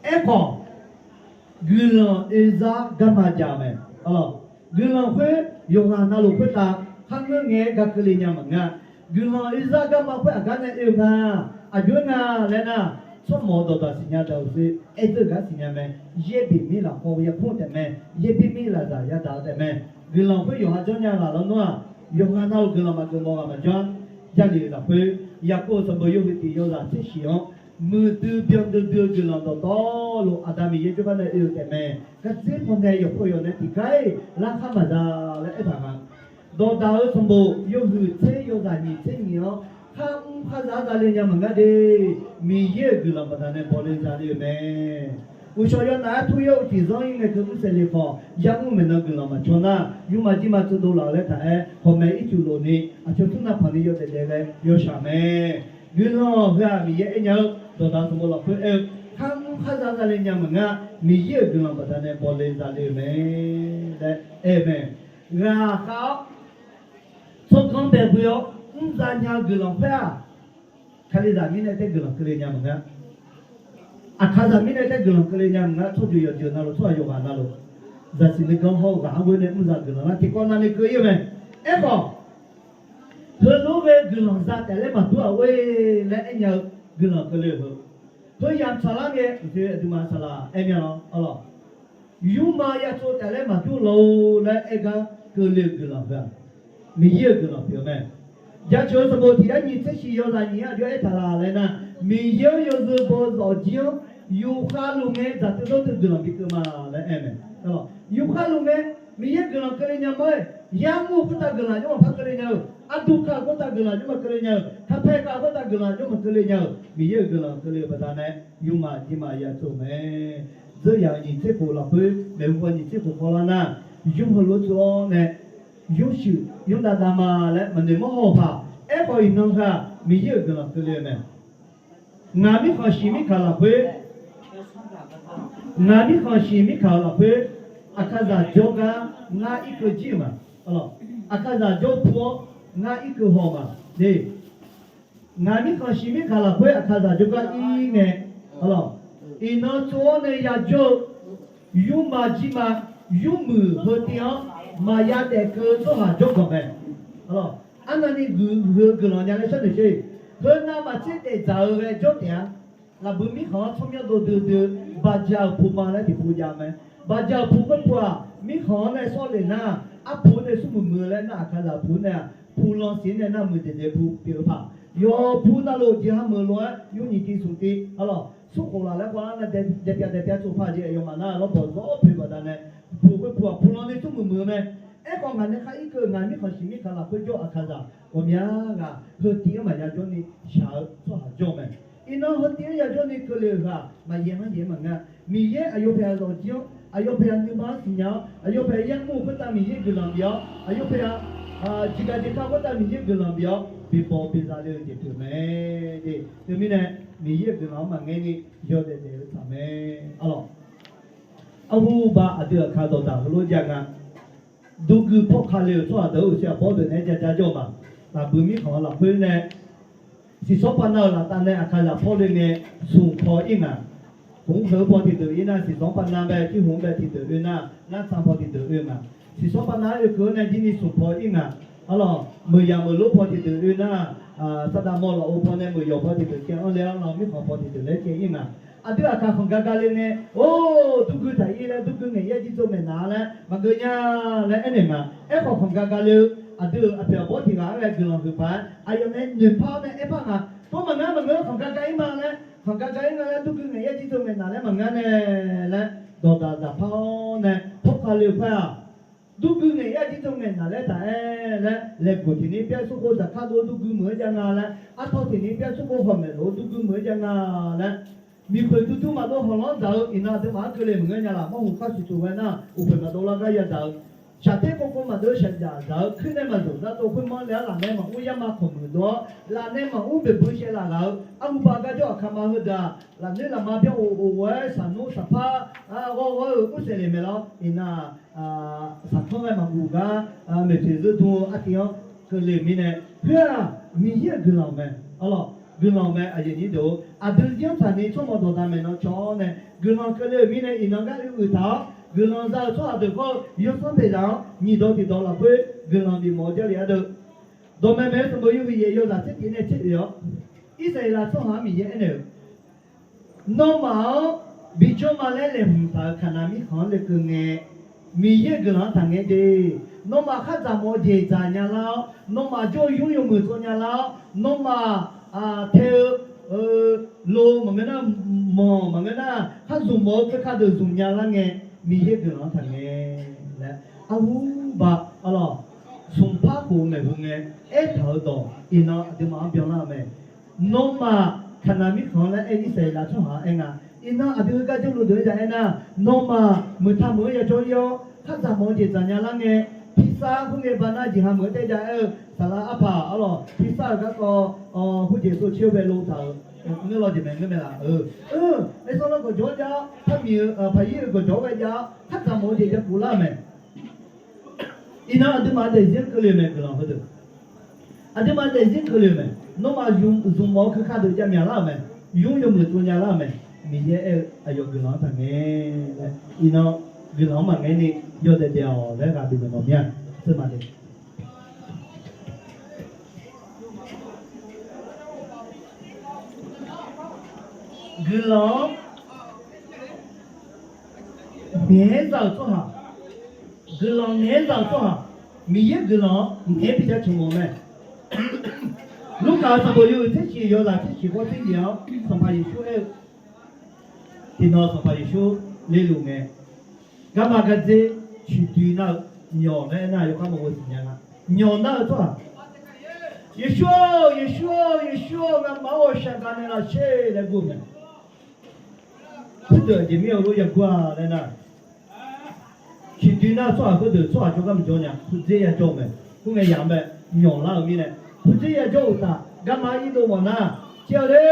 Aerkhawf, guiqlanq oezar garma jav mae. Arlawq, guiqlanq khoer yawqghaq navluf khoertav kharngeur ngae-aer gar keuvle nya maqngeur-a. Guiqlanq oezar garma khoer aqgar nae oe-eu nga, aqjox-aer nga laer nar, tsawrmawf-eu dawqdaq siqnya daq-euq sher, aer dzeur-eu gar siqnya mae. Yaer bif mir lafkhoer ya pmr taef mae. Yaer bif mir lafzaq yadaq-eu taef mae. Guiqlanq khoer yawqha jawr nya ghaq lawnmr-aq, yawqghaq navluf guiqlanq maqgeuf mawf ghaq maqjawr-a. Jarlif-euq lafkhoer, Yaqkov-euq sanqbof yawhuiq tiq yawzaq tser shiq-anr, muiqdui byanduidui-eu guiqlanq dawqtawvluf Aqda Miqyaer jawrgar nae oe-eu taef mae. Gardzir pawnae yawqpov yawq nae tiqgar-iq larkhar maqza laer aertaq nga. Dawqdaq-euq sanqbof yawhuiq tser yawzaq nyiq tser nyiq-anr, kharmr kharzaq-anr zale nya maqngeur de. Miqyaer-euq guiqlanq baqdanae bawle zale-euq mae. Uqshawq yawnaf-aer tur yawr-eu tiqzanr-ir ngae keuv mr saeqle khawf, yamr maeqnan guiqlanq maqcaw nar, yurmaf jirma tsovdov laf-eu laer taq-aer, hawqmaeq ircuf lofni aqcawq tmr navpanq ni yawdaef daef ghae yawshaq mae. Guiqlanq heu-aq Miqyaer aernya-eu, dawqdaq sanqbof lafkhoer aer-eu, kharmr kharzaq-anr zale nya maqngeur-a. Miqyaer-euq guiqlanq baqdanae bawle zale-euq mae laer aer-eu mae. Ghaqkhav-awr tsawrganr bae ghoe-awr mrza nya-eu guiqlanq khoer-aq, Kalizaq mirnae taef guiqlanq keuvle nya maqngeur. Aqkaqzaq mirnae taef guiqlanq keuvle nya maqngeur. Tsawrjeuq yawqjeuq navluf, tsawrhaq yawqghaq navluf, zaqsiq nuiganr hawr-eu ghaq-anr ghoe nae mrza guiqlanq nar tiqkawv navni keuv-ir-eu mae. Aerkhawf, heulof-aer ghae guiqlanq za taef laer maqdur-aq or-e laer aernya-eu guiqlanq keuvle-eu heu, heu yamq tsaqlar ngae, aqduimaf saqlaq aer mya-awr, arlawq, yurma ya tsov taef laer maqdur lawq-or laer aer gar keuvle-eu guiqlanq heu-aq, Miqyaer-euq guiqlanq pyeuf-eu mae. Jaceuq-eu sanqbof tiq yar nyiq tser shiq yawzaq nyiq-anr aqjox aertaq laf laer nar, Miqyaer-anr yawzeu baw-eu zawqjir-anr, yufkhav luf ngae dzaqteuv dawrteuv guiqlanq bikeuv ma laer aer mae. Yufkhav luf ngae, Miqyaer guiqlanq keuvle nya mawr-aer, yamr-eu khoertav guiqlanq jawr maqpar keuvle nya-eu, arduq kav khoertav guiqlanq jawr maqkeuvle nya-eu, kaqpae kav khoertav guiqlanq jawr maqkeuvle nya-eu, Miqyaer-euq guiqlanq keuvle-eu baqdanae, yurmaf jirma ya tsov mae. Dzeur yaq-euq nyiq tser khof lafkhoer, maeqhu paw nyiq tser khof khawvlar nar, yur heulof tsov-awr nae, yur shuif yur dav dav ma laer maqnoeq mawr haw-eu paq. Aerkhawf iqnan heu-aq Miqyaer-euq guiqlanq keuvle-eu mae. Ngaq mirkhanq shiq mirkaq lafkhoer, ngaq mirkhanq shiq mirkaq-euq lafkhoer, aqkaqzaq jawrgar ngar irkeuv jir-euq ma. Aqkaqzaq jawr pu-awr ngar irkeuv haw-eu ma. Ngaq mirkhanq shiq mirkaq lafkhoer aqkaqzaq jawrgar ir ngae, iqnan tsov-awr nae yajawr-eu yurma jirma, yurmuiq heu tiv-anr maqya daef keuv-eu tsawrhaq jawrganq mae. Arnavni guiqlanq nya laer sharnoeq sher. Heu navmaqtser daefdzaq-eu ghae jawr taef-a. Lafbui mirkhanq-anr tsawrmyanr dov duidui-eu baqjaq-euq pu ma laer tiqpu jav mae. Baqjaq-euq pu khoer pu-aq, mirkhanq-anr nae sawr lef nar, arpu nae smrmuiq muiq-eu laer nar, aqkaqzaq pu nae-aq, pu lansiq nae nar muiqdzaeq dzaeq pu pyeuf-eu paq. Yawpu navluf jeqha meuq lof-aer yur nyiq tiv smq tiv, arlawq, smrkhof laf laer khawvlar nae daepyav daepyav tsov paq jeq aqyawfmaf nar lawrbawq zawr poeq baqdanae, pu khoer pu-aq pu lanni smrmuiq muiq-eu mae. Aerkhawf ngaq nae khar irkeuv ngaq mirkhanq shiq mirkaq lafkhoer jawr aqkaqzaq ghawqmya ghaq heu tiv-anr maqya jawrni shaq-eu tsawrhaq jawr mae. Iqnan heu tiv-anr ya jawrni keuvle-euq heu-aq maqyaer-anr yaer maqngeur. Miqyaer aqyawf paeq-a zawqjir-anr, aqyawf paeq-a nuima siqnya-awr, aqyawf paeq-a yarmr khoertav Miqyaer guiqlanq bif-awr, aqyawf paeq-a jeqgaq jeqkar khoertav Miqyaer guiqlanq bif-awr, bibaw biza le-eu jeq pyeuf mae. Teumirnae Miqyaer-euq guiqlanq-anr maqngaer ni yawdaef daef-eu taq mae. Arlawq, arhu ba aqdui aqkaq dawqdaq heulof jav nga. Durgui pawrka le-euq tsawrhaq deuq-anr uqshoe aqbawr deuq naeq-aer ja ja jawr-eu ma. Lafbui mirkhanq-anr lafkhoer nae siqsawr pav nav-euq laftav nae aqkaqzaq pawr le ngae, smq paw ir ngaq. Khmq-anr keuq-eu paw tiqdeuq ir nar, siqsawr pav nav bae tirhmq-anr bae tiqdeuq oe nar, nartsan paw tiqdeuq oe ngaq. Siqsawr pav nav-aer oekeuv-awr nae jirni smq paw ir ngaq. Arlawq, meuqyaq meuqlor paw tiqdeuq oe nar, saqdaq mawq lafov paw nae meuqyawq paw tiqdeuq caev-anr le-awr, mirkhanq paw tiqdeuq laer caev ir ngaq. Aqdui aqkaq khanqgaq gaq le ngae, or, durgui taq ir laer durgui ngaeq yaer jir dzawr maeqnaeq-a laer maqgeuv nya laer aernaeq ngaq. Aerkhawf khanqgaq gaq le-eu aqdui-euq aqpoeq aqbawr tiq ghaq-anr ghae guiqlanq huiq paq-aer aqyawf nae noeqpar-awr nae aer par ngaq. Tov maqngeur maqngeur khanqgaq gaq ir ma laer, khanqgaq gaq ir nga laer durgui ngaeq yaer jir dzawr ngaeqnaq laer maqngeur nae laer, dawqdaq daqpar-awr nae pawrka le-eu khoer-aq, durgui ngaeq yaer jir dzawr ngaeqnaq laer taq-aer laer, laeqghoq tiqni pyaer smrkhov zaqkar dov-eu durgui meuq-aer jav nga laer, artawr tiqni pyaer smrkhov hawq maeq lof-eu durgui meuq-aer jav nga laer, miqkhoeq duidui maqdov hawq lanr dzaq-eu iqnan aqduimaf-anr keuvle maqngeur nya laf. Mawrhuq kar shuq shuq ghae nar, uqkhoeq maqdov lar gar yadzaq-eu, shaqter kov kov maqdov shaqdzaq dzaq-eu, kuir nae maqzmq dar dov khoermanr le-awr laf nae maqmr yarma kawq muiq dov-awr, laf nae maqmr boeqbui shaev laf ghaq-eu, arhu ba gar jawr aqkaq ma heudeuq-aq, lafnoer lafma byanr of of-aer saqnmr saqpar ghawr ghawr-eu mr saeqle maeq lawr. Iqnan saqkanr ghae maqguq gar, maeqtsoeq zeur dm-eu artiv-anr keuvle-euq mirnae, khoer-aq Miqyaer-euq guiqlanq mae. Arlawq, guiqlanq mae. Aqyuif aqnyir deuq-or, aqdui zir-anr taqni tsawrmawq dawqdaq maeqnan caw-awr nae guiqlanq keuvle-euq mirnae iqnan gar oe uiq taq-awr, guiqlanq za-euq tsawrhaq deuq khawr-eu yawsanr paeqzaq-anr nyiq dawq tiqdawq lafkhoer guiqlanq bifmawf-eu Jarlif ardeuv, dawqmaeq maeq-eu sanqbof yawhuiq yaef yawzaq tser tiq nae tser oe-awr, Irsaqleqlav tsawrhaq-anr Miqyaer aernaeq-eu, Nawmaf-anr bijawr ma laer laeqhmq taq-euq Kaqnaq mirkhanq-anr lekeuv ngae, Miqyaer-euq guiqlanq-anr taqngaeq de. Nawmaf khardzaq mawf-eu jeq dzaq nya lar-awr, nawmaf jawr-eu nymr yawmuiq tsov nya lar-awr, nawmaf tae-eu lo maqngeur nar, manq maqngeur nar, khar zmq mawf-eu keuvka deuq zmq nya lar ngae, Miqyaer-euq guiqlanq-anr taqngaeq laer, arhuba, arlawq, smqpar khof-eu maeqhu ngae, aertaq-euq dawq iqnan aqduimaf-anr byanlar-eu mae. Nawmaf Kaqnaq mirkhanq-anr laer aer Irsaqleqlav tsawrhaq-anr aer nga. Iqnan aqdui heugar jawrluf deuq-anr ya aer nar, nawmaf meuqtaq meuq-anr ya jawr ir-awr, khardzaq mawf-eu jeq dzaq nya lar ngae, pirsav khoer ngae banav jeqha meuq-anr taef jav aer-eu, saqlaq arpaq arlawq, pirsav-euq garkawv khoerjeq sov caer-eu bae lo taq-euq, ngeur law jeq mae ngeur mae laf-eu. Aersanr lar gawqjawq-awr jav-awr, parmiq-eu paqir-eu gawqjawq-awr ghae jav-awr, khardzaq mawf-eu jeq jakuf lar-euq mae. Iqnan aqduimaf daefzir-anr keuvle-euq mae guiqlanq heudeuq. Aqduimaf daefzir keuvle-euq mae. Nawmaf zmq mawf-eu keuvka deuq javmyaq lar-euq mae. Nymr yawmuiq tsov nya lar-euq mae. Miqyaer aer-eu aqyawf guiqlanq-anr taqngaeq laer, iqnan guiqlanq-anr maqngaeq ni yawdaef daef-awq laer ghaq bifnaeq mawf mir-a. Tseurma de. Guiqlanq-anr ngaeq-aer za-euq tsawrhaq, guiqlanq ngaeq-aer za-euq tsawrhaq, Miqyaer guiqlanq-anr ngaeq-aer bi jaceuq mawf mae. Lurkaf-euq sanqbof yawhuiq tser shiq yawzaq tser shiq ghawr tser nyiq-anr Sanqpaq Yeqsur aer-eu, tiqnan Sanqpaq Yeqsur leluf ngae, garma gardzer ciqdui nar-eu, nyawq laer aernar yawkhav maqghoe siqnya nga. Nyawq nar-eu tsawrhaq, Yeqsur-or, Yeqsur-or, Yeqsur-or, ngamaf-anr ghawqshaq gaq naeqlaf sher laer gur-eu mae. Khoerdeuq aqjeq mir-eu lof yagur-a laer nar, ciqdui nar-eu tsawrhaq khoerdeuq tsawrhaq jawrgar maqjawr nya, pudzer yajawr-eu mae. Khoerngae yamq-anr bae nyawq lar-eu mirnae, pudzer yajawr-euq uqtaf, garma irdov mawf nar, caer-eu le,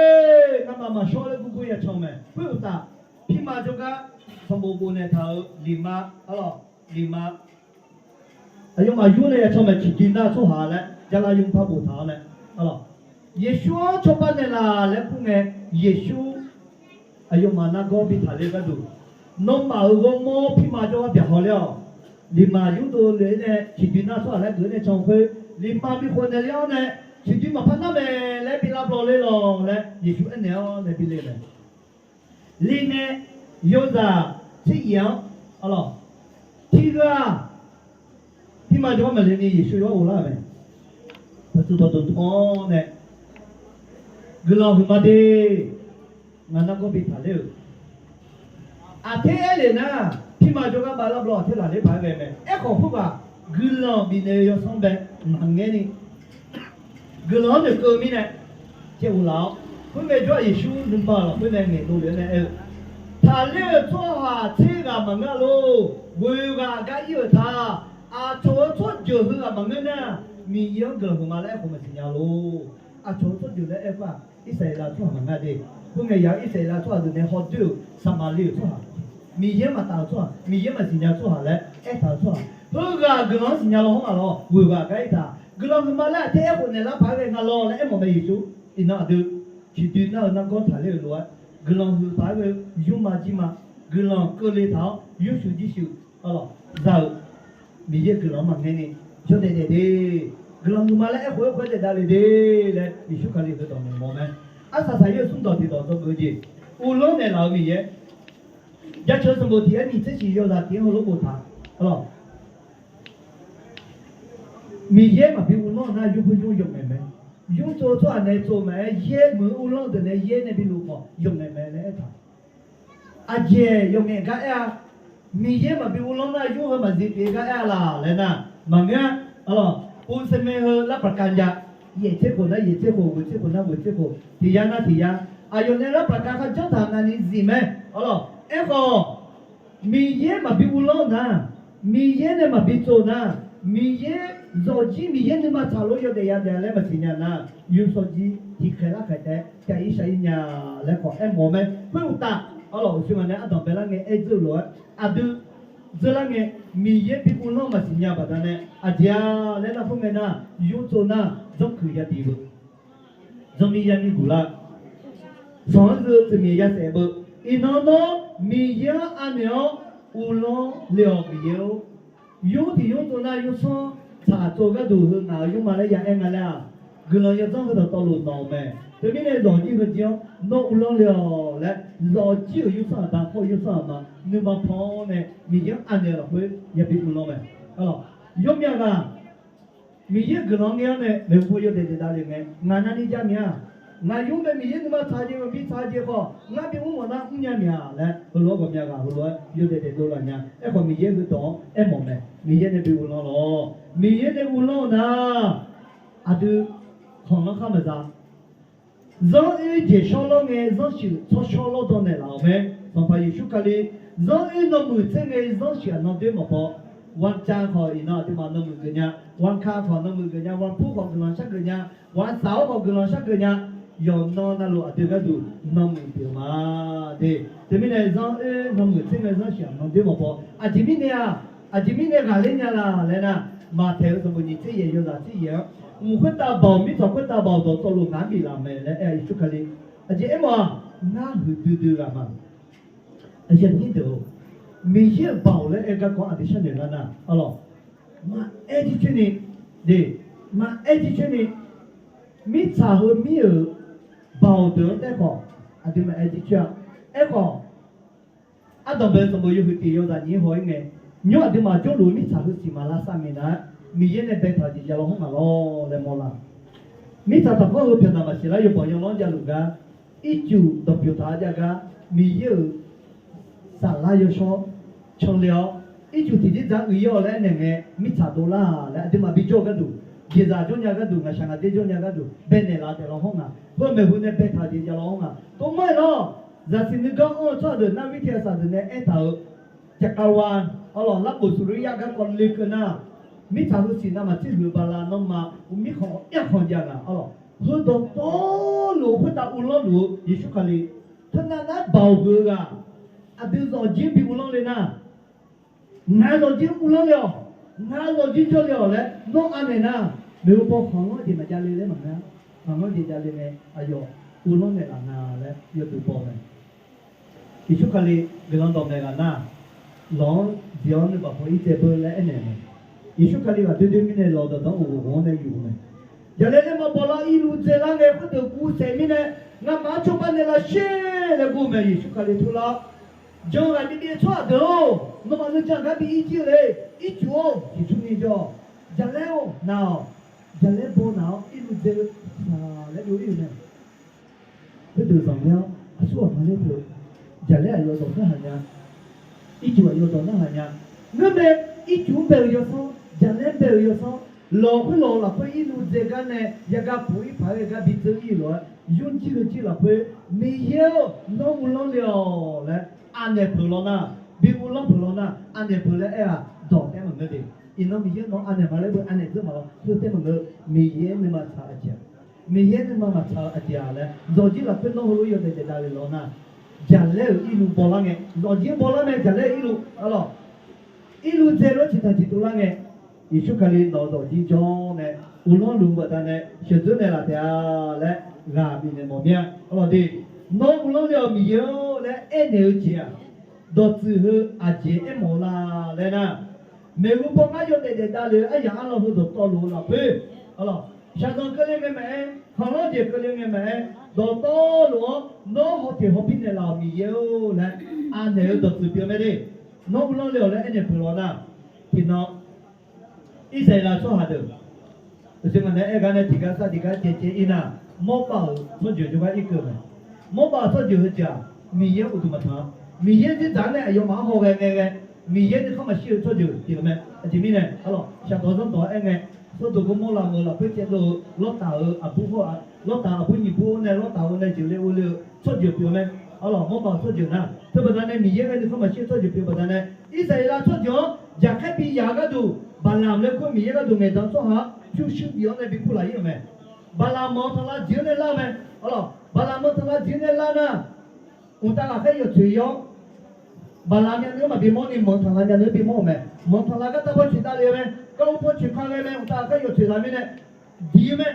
ngamaf maqshawr laer gurgur yacan-eu mae. Khoer uqtaf, pirma jawrgar sanqbof bofnaeq taq-euq liqma, arlawq, liqma aqyawfmaf yur nae yacan mae. Ciqdui nar-eu tsawrhaq laer jarlar yur par boftaq-awr nae, arlawq, Yeqsur-anr cawba naeqlaf laer kur ngae, Yeqsur aqyawfmaf nargawr bi taqler-eu gharduq, nawmaf-euq ghawrmawr pirma jawrgar byaqhaw ler-awq. Liqma yurdov lof-aer nae ciqdui nar-eu tsawrhaq laer geuf-eu nae can-eu khoer, liqma bi khof naeq ler-awr nae, ciqdui maqpar nar mae laer bi lavblaw ler lawq laer Yeqsur aernaeq-awr nae bi le mae. Li ngae, yawzaq tser yif-anr, arlawq, tiqghaq pirma jawrgar maqle ni Yeqsur yawr ghoflar-euq mae. Paqtsuif paqdmq tawr nae, guiqlanq huiqma de, ngaq nargawr bi taqler-euq, aqter aer lef nar, pirma jawrgar bavlar blan aqter laqler paq-aer ghae mae. Aerkhawf khoerghaq guiqlanq bifnaeq-eu yawsanr bae maqngaer ni, guiqlanq-anr noeqkeuv-eu mirnae caev ghoflaf-awr, khoerngae jawr-aq Yeqsur nuima lafkhoer nae ngaeqdov lef-aer nae aer-eu, taqler-euq tsawrhaq tser ghaq maqngeur lor. Ghoeq ghaq gar ir-euq ta. Aqcawq-euq tsawrjeuq heughaq maqngeur nar, Miqyaer-anr guiqlanq huiqma laer aerkhof maqsiq nya lor. Aqcawq-euq tsawrjeuq laer aer khoer-aq, Irsaqleqlav tsawrhaq maqngeur de. Khoerngae yaq-anr Irsaqleqlav tsawrhaq deuq nae hawdoer-euq Saqmaqliv-euq tsawrhaq, Miqyaer maqtaf-euq tsawrhaq, Miqyaer maqsiq nya tsawrhaq laer aertaq-euq tsawrhaq, heughaq guiqlanq-anr siqnya law hawr nga lawr. Ghoeq ghaq gar ir taq. Guiqlanq huiqma laer aqter aerkhof naeqlar paq-aer ghae nga lawr laer aermawf mae Yeqsur. Iqnan aqdui ciqdui nar-eu nargawr taqler-euq lof-aer, guiqlanq huiq paq-aer ghae-eu yurma jirma, guiqlanq keuvle taq-awr yursuq jirshuq, arlawq, za-euq Miqyaer guiqlanq-anr maqngaer ni, yawdaef daef de. Guiqlanq huiqma laer aerkhof-aer khof-aer daef davle de laer Yeqsur Kali heudawq naeq mawf mae. Arsaq saqyar-eu smrdawq tiqdawq dzawgeuf-eu jeq, uvlanr naeqlaf-euq Miqyaer. Jaceuq-eu sanqbof tiq-aer nyiq tser shiq yawzaq tiq-anr heulof boftaq, arlawq, Miqyaer maqbi uvlanr-eu nar, yur khoer yur yawqngaeq mae. Yur tsov-eu tsawrhaq nae tsov maqaer, yaer muiq-eu uvlanr-eu deuq nae yaer nae bi luf khawf yawqngaeq mae laer aertaq. Aqjeq yawqngaeq gar aer-a. Miqyaer maqbi uvlanr nar, yur heu maqzif pyeuf-eu gar aer-a laq laer nar, maqngeur-a. Arlawq, ปูนซีเมนต์ heu รับประกัน jav, yaeq tser khof nar yaeq tser khof, ghoeq tser khof nar ghoeq tser khof, tiq yar nar tiq yar, aqyawf nae รับประกัน kharjanr taq navni zif mae. Arlawq, aerkhawf Miqyaer maqbi uvlanr nar, Miqyaer nae maqbi tsov nar, Miqyaer zawqjir Miqyaer nuima tsaqlof yawdaef yadaef laer maqsiq nya nar, yur sawqjir tiqkhaeq larkhaeq taef-aer pyaq ir shaq ir nya laer khawf aermawf mae. Khoeruqtaf, arlawq, uqshoe ngaq nae ardanq baelar ngae aer dzeur-eu lof-aer, aqdui dzeur lar ngae, Miqyaer bi uvlanr maqsiq nya baqdanae aqjeq-a laer nar, khoerngae nar, yur tsov nar, janrkuiq yadiq beu, janrmir yarmir guqlar, sanq-anr zeu tsuif miq yasaef beu. Iqnan nawr Miqyaer-anr anaeq-awr uvlanr le-awq Miqyaer-or. Yur tiq yur tsov nar yur sanr tsaq tsov gharduq heu ngaq-euq yurma laer ya aer nga laer-aq, guiqlanq yawdzanr heu dawqtawvluf nawq-eu mae. Teumirnae zawqjir heujir-anr nawr uvlanr le-awq laer, zawqjir-euq yawsanr aqda hawr-eu yawsanr aqma nuima pan-awr nae Miqyaer-anr anaeq-eu lafkhoer yabi uvlanr mae. Arlawq, yawmyav ghaq Miqyaer-euq guiqlanq ngae-awr nae maeqhu paw yawdaef daef davle ngae, ngaq navni jav mia. Ngaq yur mae Miqyaer nuima tsaq jeq maqbi tsaq jeq khawf, ngar bi mr mawf nar mrnya mia laer heulof-aer ghawqmya ghaq heulof-aer yawdaef daefdov laf nya. Aerkhawf Miqyaer heudawq-anr aermawf mae, Miqyaer nae bi uvlanr lawq. Miqyaer nae uvlanr-eu nar, aqdui khanqlanr khar maqza. Zanr oer jeq shawr lawr ngae, zanr shuif tsawrshawr lawrdan naeqlaf-euq mae. Sanqpaq Yeqsur Kali, zanr oer nanmuiq tser ngae, zanr shuif aqnan doer maqbaw. วันจันทร์ khawf iqnan aqduimaf nanmuiq geuf nya, วันอังคาร khawf nanmuiq geuf nya, วันพุธ khawf guiqlanq shar geuf nya, วันเสาร์ khawf guiqlanq shar geuf nya. Yawqnan navluf aqdui gharduq nanmuiq pyeuf ma de. Teumirnae zanr oer nanmuiq tser ngae, zanr shuif aqnan doer maqbaw. Aqjeq mirnae-aq, aqjeq mirnae ghaqler nya la laer nar, Maqtaeq-euq sanqbof nyiq tser yaeq yawzaq tser yaeq-anr, mq khoertav baoq mirtsaq khoertav baoq dawqtawvluf ngaq-anr biflaf mae laer aer-a Yeqsur Kali. Aqjeq aermawf-aq, ngar huiqdui dui ghaq ma. Aqyuif aqnyir deuq-or, Miqyaer-euq baoq laer aer garkawv aqdui sharnoeq lar nar, arlawq, maqaer jircoer ni, de, maqaer jircoer ni, mirtsaq heumir-euq baoq deuq-anr taef khawf, aqdui maqaer jircoer-a. Aerkhawf, ardanq bae sanqbof yawhuiq tiq yawzaq nyiq-ir haw-ir ngae, nymr aqduimaf jawrluf-eu mirtsaq heusiq maq lavsav minav-aer, Miqyaer nae baetaq-eu jeq javlaw hawr ngaq lawr laer mawrlar. Mirtsaq taqkhawr heu pyawqnaq maqsiq lar yawbanq yawlanr javluf gar, ircuf dawqpyawq taq-a jav gar, Miqyaer-euq saflar yawshawr canle-awr, ircuf tiqjeq dzaq uiq-ir-awq laer aernaeq ngae, mirtsaq dovlar laer aqduimaf bijawr-eu gharduq, jeqzaq jawrnya gharduq, ngaqshaq ngaqder jawrnya gharduq baenaeq laf taef law hawr ngaq, heu maeqhu nae baetaq-eu jeq javlaw hawr ngaq. Tov mar-aer lawr, zaqsiq nuigar anr-eu tsawrhaq deuq, Narvi tersaq deuq nae aertaq-euq, จักรวาล, arlawq, larkhof suqluryar garkawv lekeuv nar, mirtsaq heusiq navmaqtser huiq-eu bala nanrma, mirkhanq-anr yarkhanq jav ngaq, arlawq, heu dawqtawvluf-eu khoertav uvlanr luf-eu Yeqsur Kali, teunav nar baoq huiq-eu ghaq, aqdui zawqjir bi uvlanr le nar, ngaq zawqjir uvlanr le-awq, ngaq zawqjir jawrle-awq laer nawr anaeq nar, maeqhu paw khanqlanr jeq maqjav le laer maqnga. Khanqlanr jeq javle ngae, aqyawf uvlanr naeqlaf nga laer yawduq baw mae. Yeqsur Kali guiqlanq dawqmaeq ghaq nar, lawq-anr jeq-awr nuibaf paw-ir tsaev beu laer aernaeq mae. Yeqsur Kali ghaq doer doer mirnae lawq dawqdanr uqghof ghof-anr nae yuf mae. Jaqlaer laer maqbaw lar, irluv dzae lar ngae khoerdeuq guv saef mirnae, ngamaf-anr cawba naeqlaf sher laer guv mae. Yeqsur Kali turlar-awr, jan ghaq bibyav tsawrhaq deuq-or, nawmaf nuijan gar bi ir jir-eu le. Ircuf-or, tiqcur ni jawr-awq. Jaqlaer-or, naq-awq. Jaqlaer baw naq-awr irluv dzae-eu saq laer byov ir-euq mae. Khoerdeuq zanqler-awr aqsur ghaq ma ler teu-eu, jaqlaer aqyawf dawq narhaq nya, ircuf aqyawf dawq narhaq nya. Ngeurmae, ircuf-anr bae-euq yawsanr, jaqlaer-anr bae-euq yawsanr, lawq khoerlof-eu lafkhoer irluv dzae gar nae yaga puq-ir paq-aer ghae gar bi dzeur ir-euq lof-aer, yurjir heujir lafkhoer, Miqyaer-or, nawr uvlanr le-awq laer anaeq peuq law nar, bi uvlanr peuq law nar, anaeq peuq laer aer-aq, dawq taef maqngeur de. Iqnan Miqyaer nawq anaeq ma laer beu anaeq dzeur maq-awr, heu taef maqngeur. Miqyaer nuima tsaq-eu aqjeq-aq, Miqyaer nuima maqtsaq-eu aqjeq-aq laer, zawqjir lafkhoer nawr heulof yawdaef daef davle law nar, jaqlaer-euq irluv baw lar ngae, zawqjir baw lar mae, jaqlaer-euq irluv, arlawq, irluv dzae lof-aer ciqtaq ciqtuv lar ngae, Yeqsur Kali nawq-eu zawqjir jawr nae uvlanr luf-eu baqdanae sheuqdzeur naeqlaf taef-a laer ghaq bifnaeq mawf mir-a. Arlawq de, nawr uvlanr le-awq Miqyaer-or laer aernaeq-eu jeq-aq, dawqtsuif heu aqjeq aermawf-eu la laer nar, maeqhu paw ngar yawdaef daef davle-eu aryaq arlawr heu dawqtawvluf-eu lafkhoer, arlawq, shaqzanq keuvle ngae maqaer, khanqlanr jeq keuvle ngae maqaer, dawqtawvluf-anr nawr hawteq hawbir naeqlaf-awq Miqyaer-or laer anaeq-eu dawqtsuif pyeuf mae de. Nawr uvlanr le-awq laer aernaeq peuq law nar, tiqnan Irsaqleqlav tsawrhaq deuq, uqshoe ngaq nae aer gar nae tiqgar sar tiqgar caev caev ir nar, Mawrbav-euq tsawrjeuq jawrgar irkeuv mae. Mawrbav-euq tsawrjeuq heujeq-aq, Miqyaer-anr uqduq maqtanq-a. Miqyaer dzerdzaq-anr nae aqyawfmaf-anr haw ghae ngae ghae, Miqyaer nuikhanr maqshir-eu tsawrjeuq pyeuf-eu mae. Aqjeq mirnae, arlawq, shaqdawq zanrdawq-anr aer ngae, Sawrdoq Gawrmawrlav meuq lafkhoer caevdov-eu Lawrtaf-euq aqbur hawr-aq, Lawrtaf aqbur nyiq bur-anr nae Lawrtaf-euq nae jeuqle uvle-eu tsawrjeuq pyeuf-eu mae. Arlawq, Mawrbav-euq tsawrjeuq nar, teubaqda nae Miqyaer ghae nuikhanr maqshir-eu tsawrjeuq pyeuf-eu baqdanae, Irsaqleqlav tsawrjeuq-anr jaqkhaer bi yaq-eu gharduq, Baqlaq laer kur-eu Miqyaer gharduq ngaeqdan tsawrhaq-anr pyurshuir bif-awr nae bi kurlaf-ir-euq mae. Baqlaq manq tanqlav jeq-anr nae lar-eu mae. Arlawq, Baqlaq manq tanqlav jeq-anr nae lar nar, mqtav ghaqkhaer yawqtsoeq-awr, Baqlaq myavnuiv-anr maqbi mawrni manq tanqlav myavnuiv-anr bi mawr-euq mae. Manq tanqlav gartav paw coeq davle-eu mae. Garhu paw coeq ka ghae mae. Mqtav ghaqkhaer yawqtsoeq laf mirnae diq-eu mae.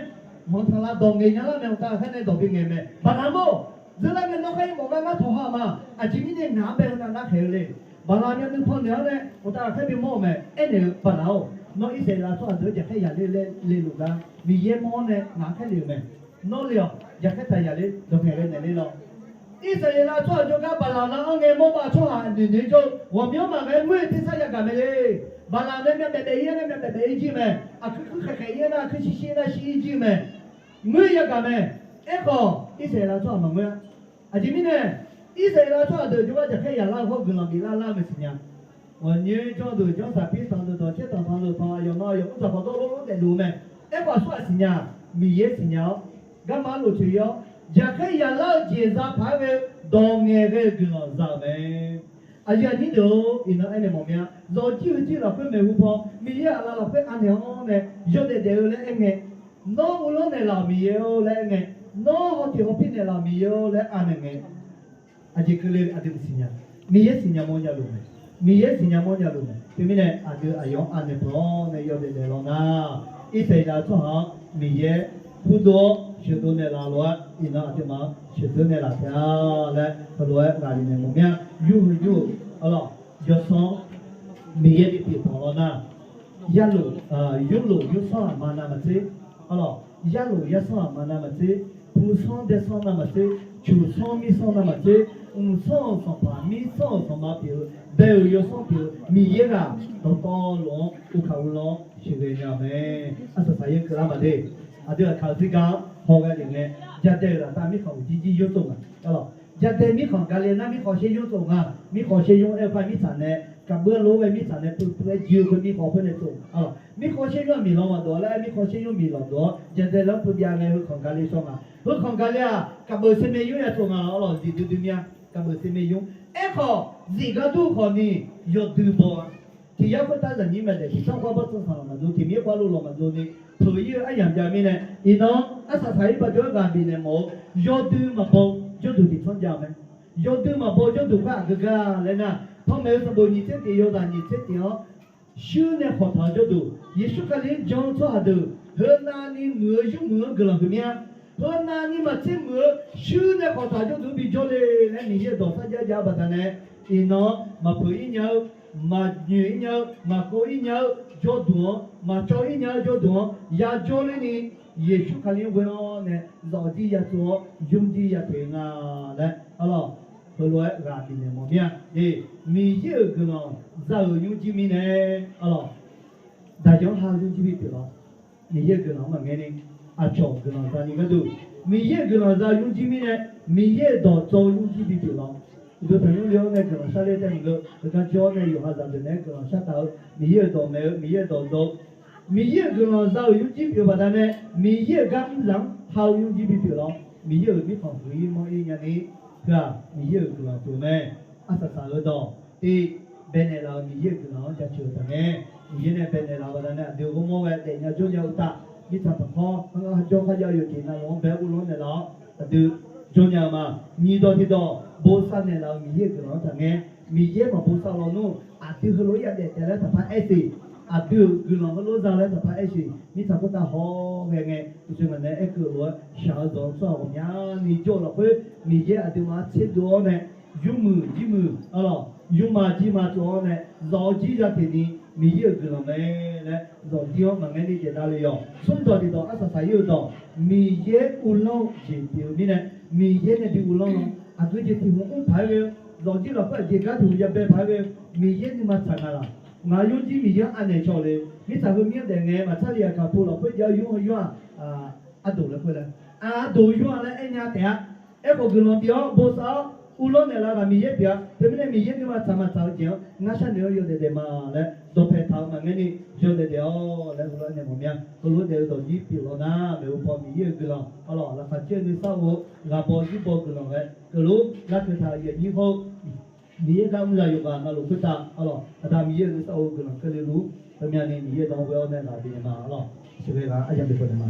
Manq tanqlav dawq ngaeq nya lar mae. Mqtav ghaqkhaer nae dawq bi ngaeq mae. Baqlaq mawr-or, dzeurlar ngae nawr khaer-ir mawf gar ngar tawq ha ma. Aqjeq mirnae ngaq-anr bae-eu nar nar khaeq-eu le. Baqlaq myavnuiv pannaeq-awr nae mqtav ghaqkhaer bi mawr-euq mae. Aernaeq-eu, Baqlaq-or, nawr Irsaqleqlav tsawrhaq deuq-anr jaqkhaer yaqler laer le luf gar Miqyaer mawr-awr nae ngaq-anr khaer le-euq mae. Nawr le-awq, jaqkhaer taq yaq ler, dawqmaeq ghae naeq ler lawr. Irsaqleqlav tsawrhaq jawrgar Baqlaq nar-anr ngae, Mawrbav tsawrhaq noeq noeq-aer jawr-eu ghawqmyanr maqghae-aer, moer-eu tersar yagaq mae le. Baqlaq nae myavbaef baef-ir-aer nar, myavbaef baef-ir jir-eu mae. Aqkuir kuir khaeq khaeq-ir-aer nar, aqkuir shir shir-aer nar, shir-ir jir-eu mae. Moer yagaq mae. Aerkhawf, Irsaqleqlav tsawrhaq maqngeur-a. Aqjeq mirnae, Irsaqleqlav tsawrhaq deuq jawrgar jaqkhaer yaqlar-eu hawr guiqlanq biflar lar-eu mae siqnya. Ghawqnyoer janr-eu deuq janr, saqpir tanq deuq tanq, caer tanq tanq deuq tanq, aqyawf nan aqyawf mr dzaq khawf dawr lor lor daefluf-eu mae. Aerkhawf aqsur aqsiqnya, Miqyaer siqnya-awr, garma-anr lof tsoeq-ir-awr, jaqkhaer yaqlar-eu jeq za paq-aer ghae-eu dawq ngaeqghae-euq guiqlanq za-euq mae. Aqyuif aqnyir deuq-or, iqnan aernaeq mawf mir-a. Zawqjir heujir lafkhoer maeqhu paw, Miqyaer aqlaf lafkhoer anaeq-awr nae yawdaef daef-eu laer aerngae, Nawr uvlanr naeqlaf-euq Miqyaer-or laer aerngae, Nawr hawteq hawpir naeqlaf-euq Miqyaer-or laer anaeq ngae, aqjeq keuvle aqdui maqsiq nya. Miqyaer siqnya mawrnya luf mae. Miqyaer siqnya mawrnya luf mae. Teumirnae aqdui aqyawf-anr anaeq peuq-awr nae yawdaef daef law nar, Irsaqleqlav tsawrhaq-anr Miqyaer purdov-awr sheuqdov naeqlaf lof-aer, iqnan aqduimaf-anr sheuqdov naeqlaf taef-a laer heulof-aer ghaq bifnaeq mawf mir-a. Yurhuiq yur-euq arlawq, yawsanr-anr Miqyaer bipyeuf taq law nar, yarlof, yurlof yursanr aqma navmaqtser, arlawq, yarlof yarsanr aqma navmaqtser, pusanr daesanr navmaqtser, cuqsanr mirsanr navmaqtser, mqsanr-euq sanqpaq mirsanr-euq sanqma pyeuf-eu, bae-euq yawsanr pyeuf-eu Miqyaer ghaq dawqtawvluf-anr uvkaq uvlanr-anr sheuqghae nya-eu mae. Arsaq saqyar keuvlar maqde. Aqdui aqkaq-eu zirgar-anr hawghae lef ngae, jadae-euq laftav mirkhanq uqjir jir yur tsov nga, arlawq. Jadae mirkhanq gale nar mirkhanq sher yur tsov nga. Mirkhanq sher yur aer-eu par mirtsaq nae, kaqbeur lof-aer ghae mirtsaq nae puiv puiv-aer jir-eu khoer mirkhanq khoer nae tsov nga, arlawq. Mirkhanq sher yur-aq miqlanq maqdov laer aer, mirkhanq sher yur miqlanq dov-awr jadae laer puiv byav ghae heukhanq gale shaw nga. Heukhanq gale-aq kaqbeuf ser mae yur ya tsov nga, arlawq. Zifdui dui mir-a, kaqbeuf ser mae yur. Aerkhawf zifgar dur khawf ni yawdui baw-a. Tiq yar khoertav zaqnyir maqdaef, tiq tanr khoer bartsanr sanq lawq maqdov, tiq mir khoer arlov lawq maqdov ni, peuq-ir-eu aryamq jav mirnae, iqnan arsaq saqyar bajawr-aer ghaq bifnaeq mawf-eu, yawdui maqbaw jawrduq tiq tanr jav-eu mae. Yawdui maqbaw jawrduq khoer aqgeu gar laer nar, panmaeq-eu sanqbof nyiq tser tiq yawzaq nyiq tser tiq-anr shuir nae khawqtaq-eu jawrduq, Yeqsur Kali-anr jan-eu tsawrhaq deuq, heunav ni muiq-eu yurmuiq-anr guiqlanq huiq mir-a. Heunav ni maqtser muiq-eu shuir nae khawqtaq jawrduq bijawr le laer Miqyaer-euq dawq sar jar jav-eu baqdanae, iqnan-anr maqpeuq-ir nya-eu, maqnyoeq-ir nya-eu, maqkov-ir nya-eu jawrduq-anr, maqcawv-ir nya-eu jawrduq-anr yajawr ler ni, Yeqsur Kali-anr ghoe-awr nae zawqjir ya tsov-awr, yurjir ya toeq nga laer, arlawq, heulof-aer ghaq bifnaeq mawf mir-a. Miqyaer-euq guiqlanq za-euq nymrjir mirnae, arlawq, daqyan-anr ha-eu nymrjir bipyeuf lawr. Miqyaer-euq guiqlanq-anr maqngaer ni, aqcawq guiqlanq zani gharduq, Miqyaer-euq guiqlanq za-eu nymrjir mirnae, Miqyaer-euq dawq tsov-eu nymrjir bipyeuf lawr. Uqduq tanqnymr le-awr nae guiqlanq shar ler taef maqngeur, heugar jawr-awr nae yawqha zaqdeuq naeq-aer guiqlanq shar taq-eu, Miqyaer-euq dawq maeq-eu, Miqyaer-euq dawq dawq-eu, Miqyaer-euq guiqlanq za-euq nymrjir pyeuf-eu baqdanae, Miqyaer-euq gar mr zaq-anr ha-eu nymrjir bipyeuf lawr. Miqyaer-euq mirkhanq huiq-ir manr-ir nyani, heu-aq Miqyaer-euq guiqlanq pyeuf mae. Arsaq saq-eu dawq, e, baenaeq laf-euq Miqyaer-euq guiqlanq-anr jaceuq-eu taq ngae, Miqyaer nae baenaeq laf-eu baqdanae aqdui ghawrmawr ghae daefnya jawrnya-eu uqtaf, mirtsaq tanqkhawr kharngeur kharjawr kharjav-eu yawqjeq navluf-anr bae-aer uvlanr naeqlaf-awr aqdui jawrnya-eu ma. Nyiq dawq tiqdawq, bosav naeqlaf-euq Miqyaer-euq guiqlanq-anr taq ngae, Miqyaer maqbosav lawnmr, aqdui heulof-aer yadaef taef laer taqpar aer siq. Aqdui-euq guiqlanq heulof-aer za laer taqpar aer siq. Mirtsaq khoertav haw ghae ngae, uqshoe ngaq nae aer keuv lof-aer shaq-eu dawq-anr tsawrhaq ghawqmyani jawr-eu lafkhoer, Miqyaer aqduimaf-anr tserdov-awr nae, yurmuiq jirmuiq, arlawq, yurma jirma tsov-awr nae, zawq-eu jir ya teq ni, Miqyaer-euq guiqlanq mae laer zawq jir-anr maqngaer ni daef davle yawq. Smr dawq tiqdawq arsaq saq-ir-eu dawq, Miqyaer uvlanr-eu jeq pyeuf-eu mirnae, Miqyaer nae bi uvlanr-awr, aqgeu jeq tiq hmq mr paq-aer ghae-eu, zawq jir lafkhoer aqjeq gar tiq hmq ya bae paq-aer ghae-eu, Miqyaer nuima tsaq nga laq. Ngaq-euq nymrjir Miqyaer-anr anaeq cawq le. Mirtsaq heu mir-anr daef ngae maqtsar li aqkaq pu lafkhoer jav-eu yur-anr yur-aq, ardawq laer khoer laer, ardawq yur-a laer aernya taef-a. Aerkhawf guiqlanq bif-awr bosav-awr uvlanr naeqlaf ghaq Miqyaer pyeuf-a. Teumirnae Miqyaer nuima tsaq maqtsaq-eu jeq-anr ngar sharnoeq-awr yawdaef daef ma laer dawqpae taq-eu maqngaer ni yawdaef daef-awr laer heulof-aer naeq mawf mir-a. Heulof-aer daef-eu dawq jir pyeuf law nar, maeqhu paw Miqyaer-euq guiqlanq, arlawq, laqkhaq caer-eu nuisar of-eu ghaq baw jir baw guiqlanq ghae, keuqlof larkeuv taq-euq yawnyir hawr-eu Miqyaer gar mr zaq yawqghaq navluf khoertav, arlawq, Aqda Miqyaer-euq nuisar of-eu guiqlanq keuvle luf-ur. Heumyani Miqyaer-euq dawq-anr ghoe-awr nae ghaq bifnaeq ma, arlawq, sheuqghae ghaq aryamq bifnaeq ma.